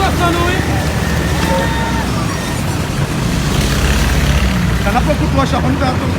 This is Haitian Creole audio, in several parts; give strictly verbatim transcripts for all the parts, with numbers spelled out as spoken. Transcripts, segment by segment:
Sa n ap pran kout wòch la, ann fè atann.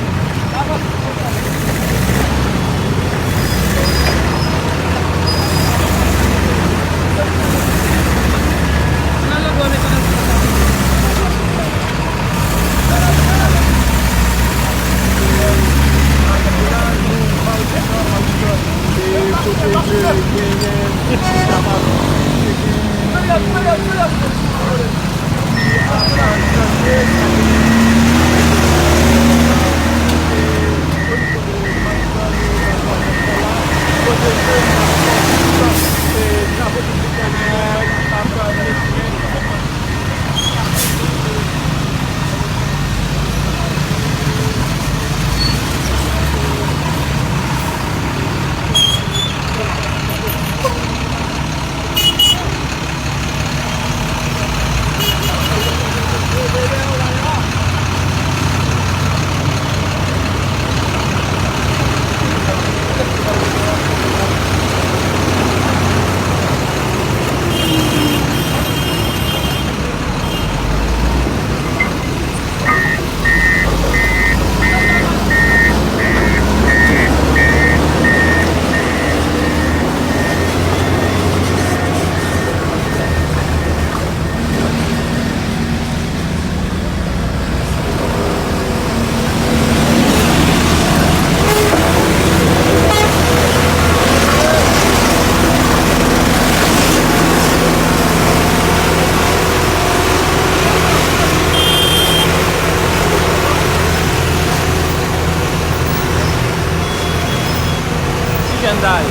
Ki jèn sa ye?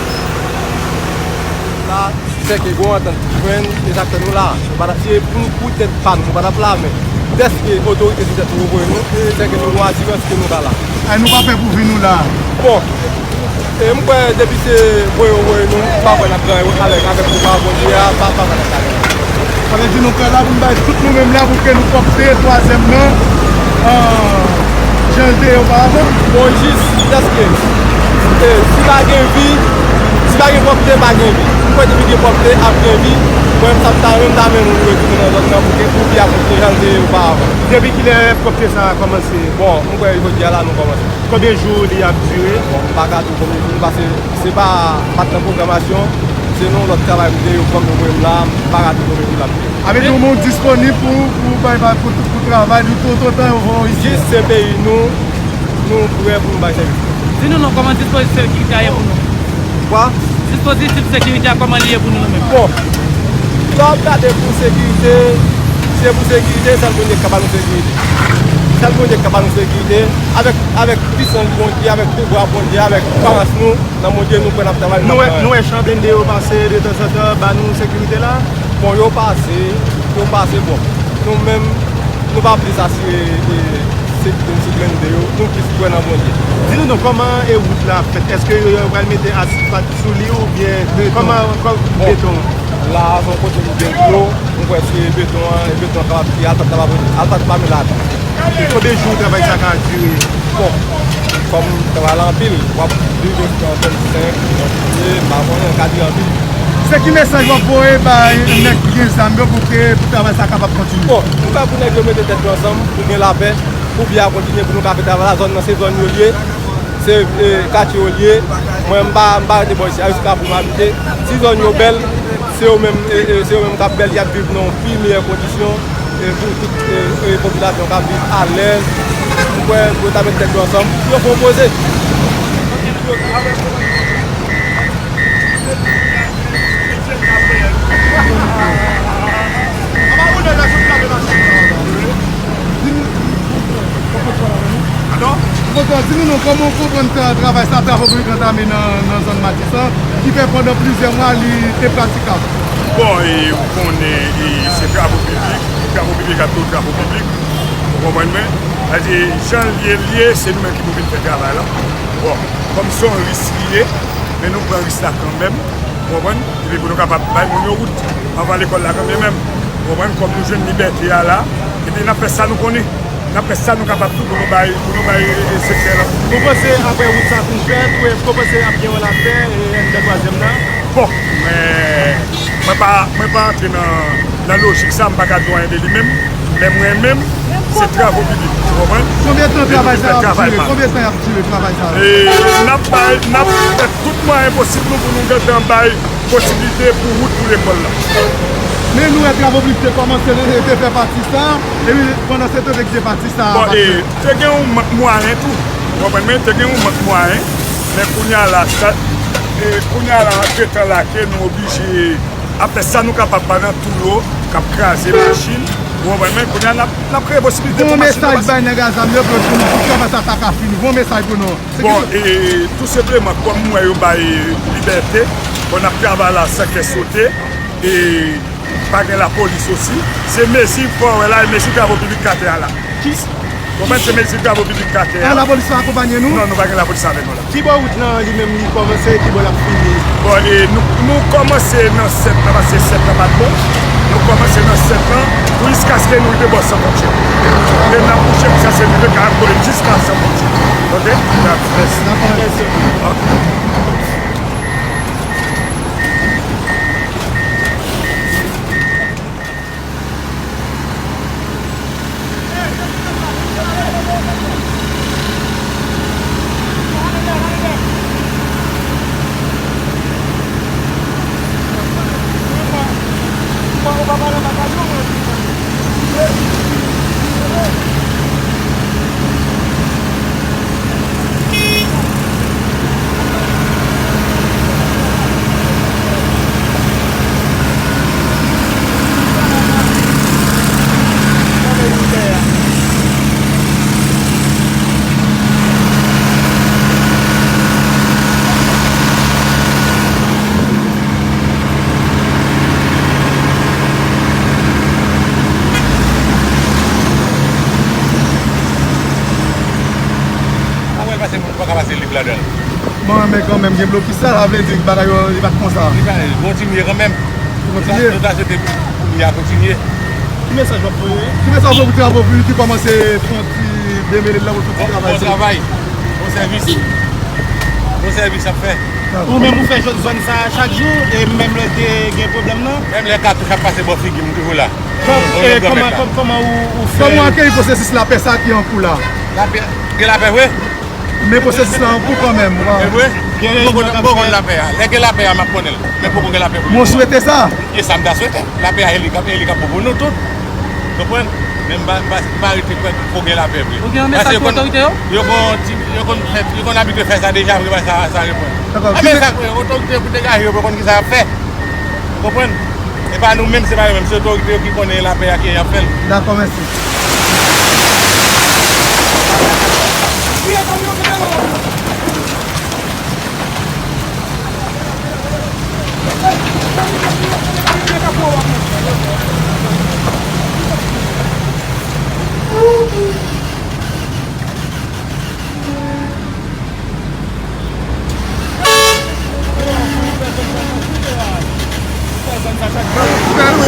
La, sèke gon antant ki jwenn, e sa k fè nou la. Nou pa t ap, se pou nou, pou tèt pa nou, nou pa t ap la, men dèske otorite sou tèt nou yo voye nou, sèke nou gon asirans ke nou ka la. Ay, nou pa pè pou vi nou la. Bon, e m kwè depi se voye yo voye nou, m pa kwè n ap gen avèk, avèk pouvwa Bondye a, pa, pa kwè n ap gen. Sa vle di nou prè la pou n bay tout nou menm la pou ke nou kòpte twazyèm nan, an, jan l te ye oparavan. Bon, jis, dèske, e, si pa gen vi, si pa gen pwòpte, pa gen vi. M kwè depi gen pwòpte, ap gen vi. Mwen, sa m ta renmen, m ta renmen nou retounen nan zòn nan pou ke, pou vi a kontinye jan l te ye oparavan. Depi kilè pwòpte sa a kòmanse? Bon, m kwè jodi a la nou kòmanse. Konbyen jou li ap dire? Bon, m pa ka di w konbyen jou, paske se pa, m pa t nan pwogramasyon, se nan yon lòt travay m te ye, yo pran m, yo voye m la, m pa ka di w konbyen jou l ap dire. Sa vle di w, ou disponib pou, pou bay, bay, pou, pou travay, nou tout otan yo voye w isi a? Jis se peyi nou, nou prè pou nou bay sèvis. Di nou non, kòman dispozisyon sekirite a ye pou nou? Kwa? Dispozitif sekirite a, kòman li ye pou nou, nou menm? Bon, lè w ap gade pou sekirite, se pou sekirite, sèl Bondye k ka ba nou sekirite. Sèl Bondye k ka ba nou sekirite, avèk, avèk pisans Bondye, avèk pouvwa Bondye, avèk parans nou nan Bondye, nou kwè n ap travay, n ap... Nou wè, nou wè chan blende yo pase detanzantan ba nou sekirite la? Bon, yo pase, yo pase, bon. Nou menm, nou pa plis asire, e, sekirite sou blende yo, nou plis kwè nan Bondye. Di nou non, kòman e wout la ap fèt? Èske yo, yo pral mete asfalt sou li oubyen kòman, kò-, bon, beton? La a se yon kote ki gen dlo, m kwè se beton an, e beton an kapab, ki asfalt kapab, asfalt pa mete ladan. Konbyen jou travay sa ka dire? Bon, kòm travay la anpil, w ap viv jiska vennsenk, vennsenk, m pa konnen, ka dire anpil. Se ki mesaj w ap voye bay nèg ki gen zam yo pou ke, pou travay sa kapab kontinye? Bon, m kwè pou nèg yo mete tèt yo ansanm, pou gen lapè, pou vi a kontinye, pou nou ka fè travay la, zòn nan se zòn yo l ye. Se, e, katye yo l ye. Mwen, m pa, m pa rete bò isi a, jiska pou m abite. Si zòn yo bèl, se yo menm, e, e, se yo menm k ap bèl, y ap viv nan yon pi meyè kondisyon, e, pou tout, e, e, popilasyon k ap viv alèz. M kwè yo ta met tèt yo ansanm pou yo fè yon koze. Atò? Kontan, di nou non, kòman w konprann tra-, travay sa, travo piblik antame nan, nan zòn Matisan, ki fè pandan plizyè mwa li te pratikab? Bon, e, ou konnen, e, se travo piblik, travo piblik ap tou travo piblik, ou konprann mwen? Sa vle di, jan l ye, l ye, se nou menm ki pou vin fè travay la. Bon, kòm se yon risk li ye, men nou pran risk la kanmenm, ou konprann? Epi pou nou kapab bay moun yo wout, anvan lekòl la kanmenm menm, ou konprann? Kòm nou jwenn libète a la, epi n ap fè sa nou konnen. N ap fè sa nou kapab tou pou nou bay, pou nou bay, e, e, sektè la. Ou panse apre wout sa fin fèt, ou, èske w panse ap gen yon lapè, e, anndan twazyèm nan? Bon, mwen, mwen pa, mwen pa antre nan, Nan lojik sa, m pa ka di w anyen de li menm, men mwen menm, se travo piblik, ou konprann? Konbyen tan travay sa a ap dire? Konbyen tan y ap dire travay sa a? E, n ap bay, n ap fè tout mwayen posib nou pou nou gentan bay posiblite pou wout pou lekòl la. Men nou wè travo piblik te kòmanse, te fè pati sa, epi pandan se tan te kite pati sa a. Bon, e, te gen yon mank mwayen tou. Ou konprann mwen? Te gen yon mank mwayen. Men kounye a la, sa, e, kounye a la, antretan la, ke nou oblije ap fè sa nou kapab pandan tou yo k ap kraze machin. Ou konprann mwen? Kounye a, n ap, n ap kreye posibilite pou machin yo pase. Bon mesaj bay nèg a zam yo pou yo di nou pou travay sa ta ka fini. Bon mesaj pou nou. Bon, e, tou senpleman, kòm m wè yo bay libète, bon, n ap travay la san kè sote, e pa gen lapolis osi. Se mezi fò wè la, e mezi travo piblik k atè a la. Ki, konprann, se mezi travo piblik k atè a. Lapolis pa akonpanye nou? Non, nou pa gen lapolis avè nou la. Ki bò wout lan li menm li kòmanse, ki bò l ap fini? Bon, e, nou, nou kòmanse nan sèt lan, paske sèt lan pa t bon. Nou kòmanse nan sèt lan, pou jiskaske nou rive bò San Fwontyè. E n ap bouje pou sa se rive ka ap kole jiska San Fwontyè. Oke? Mèsi. Dakò. Oke. Mwen wè pase moun pa ka pase liv ladan l. Bon, men kanmenm, gen blokis la, sa vle di bagay yo, li pa t konsa. Li pa, kontinye kanmenm. Kontinye. Nou ta swete pou, pou li a kontinye. Ki mesaj w ap voye? Ki mesaj w ap voye pou travo piblik ki kòmanse fè yon ti demele la pou fè yon ti travay? Bon travay. Bon sèvis. Bon sèvis ap fè. Ou menm ou fè zòn sa a chak jou, e menm lè te gen pwoblèm nan? Menm lè katouch ap pase bò figi m, m toujou la. Kòman, kòman ou, ou fè? Kòman w akeyi pwosesis lapè sa a ki an kou la? Lapè, gen lapè vre? Men pwosesis la an kou kanmenm. E vre? Gen reyinyon k ap fèt. Lè gen lapè a, m ap konnen l. Men poko gen lapè pou nou. Mwen swete sa. E sa m ta swete. Lapè a, e li k ap, e li k ap bon pou nou tout. Konprann? Men m pa, m pa, m pa rete kwè poko gen lapè vre. Ou gen yon mesaj pou otorite yo? Yo konn ti, yo konn fè, yo konn abitye fè sa deja vre, sa, sa reprann. Dakò. A, men sa, otorite yo pou degaje yo, pou konn kisa y ap fè. Konprann? E pa nou menm, se pa yo menm, se otorite yo ki konnen lapè a, ki y ap fè l. Dakò, mèsi. Wi, wi,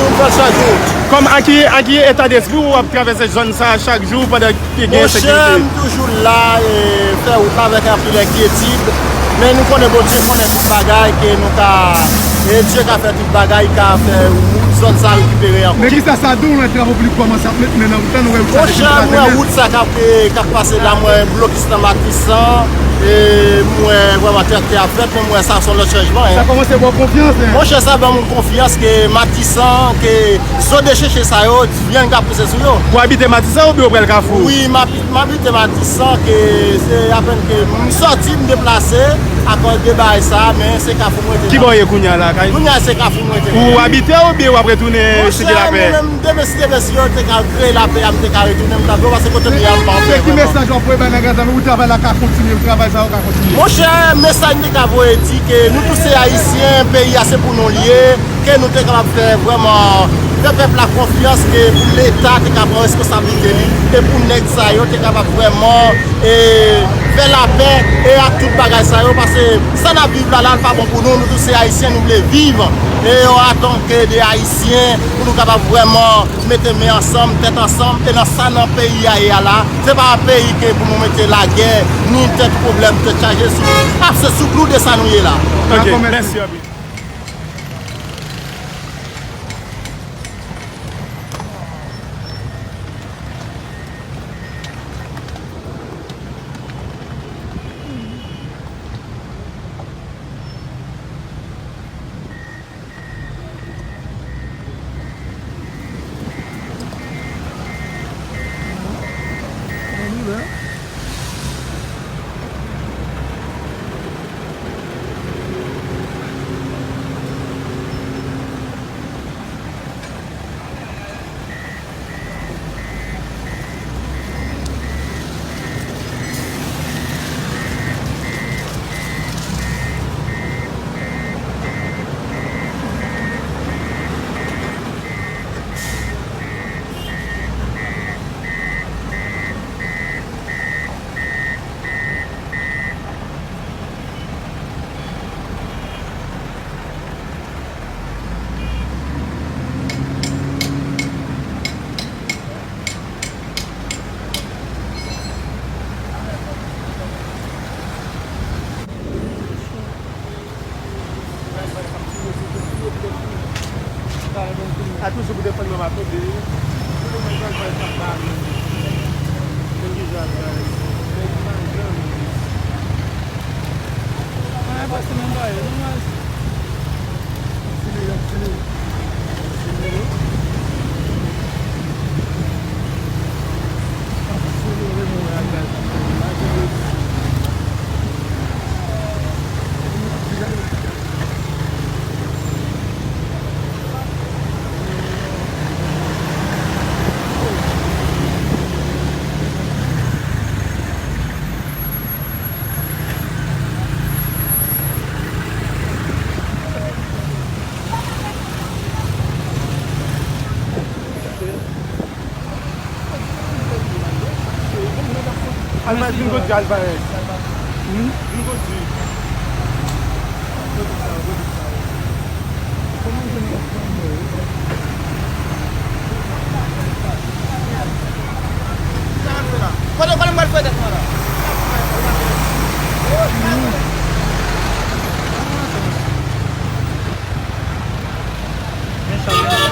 m fè l chak jou. Kòm, an ki, an ki eta despri w ap travèse zòn sa a chak jou pandan ki gen ensekirite? Monchè, m toujou la, e, fè wout la avèk anpil enkyetid. Men nou konnen Bondye konnen tout bagay, ke nou ka, e Dye ka fè tout bagay, ka fè wout zòn sa a rekipere ankò. Men kisa sa di w lè travo piblik kòmanse ap met men nan wout la, nou wè wout sa te fin kraze nèt? Monchè, m wè wout sa k ap, e, k ap pase la, m wè blokis nan Matisan, e m wè vrèman traktè ap fèt, men m wè sa se yon lòt chanjman, en. Sa kòmanse ba w konfyans, en. Monchè, sa ban m yon konfyans ke Matisan, ke zo de cheche sa yo, vyann ka pouse sou yo. Ou abite Matisan oubyen ou pral Kafou? Wi, m abite, m abite Matisan, ke se apèn ke m sòti, m deplase akòz de bagay sa, men se Kafou m rete la. Ki bò w ye kounye a la, kay? Kounye a se Kafou m rete la. Ou abite oubyen w ap retounen site lapè? Monchè, mwen menm, demen si demen si yo te ka kreye lapè a, m te ka retounen, m ta vle paske kote m ye a, m pa anpè vrèman. Ki mesaj w ap voye bay nèg la, pou travay la ka kontinye, pou travay sa yo ka kontinye? Monchè, mesaj m te ka voye di ke nou tout se Ayisyen, peyi a se pou nou l ye, ke nou te kapab fè vrèman, fè pèp la konfyans ke pou Leta te ka pran responsablite li, e pou nèg sa yo te kapab vrèman, e, fè lapè, e ak tout bagay sa yo, paske sa n ap viv la, la, l pa bon pou nou, nou tout se Ayisyen, nou vle viv, e antanke de Ayisyen, pou nou kapab vrèman mete men ansanm, tèt ansanm, e nan sa nan peyi a ye a la, se pa yon peyi ke pou nou mete lagè, ni tèt pwoblèm, tèt chaje sou, ap se sou klou de sa nou ye la. Ok, mèsi anpil. A toujou pou defann mwen pa tande. Pou defann mwen pa tande. Men ki jan bagay. Men ki jan bagay. Mwen pase nan bagay, non, mas. Sini, sini. Sini, non. Sini, mwen, mwen, bagay. Alvarez, vin kote Alvarez. Hmm? Vin kote. Kote, kote m pral fè tèt mwen la? Mechan.